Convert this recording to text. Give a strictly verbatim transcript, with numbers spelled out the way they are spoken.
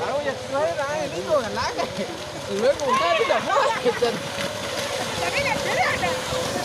Tahu ya, sudah lah, ini kau kan lagi. Sudah kau kan tidak boleh. Tapi nak cerah dah.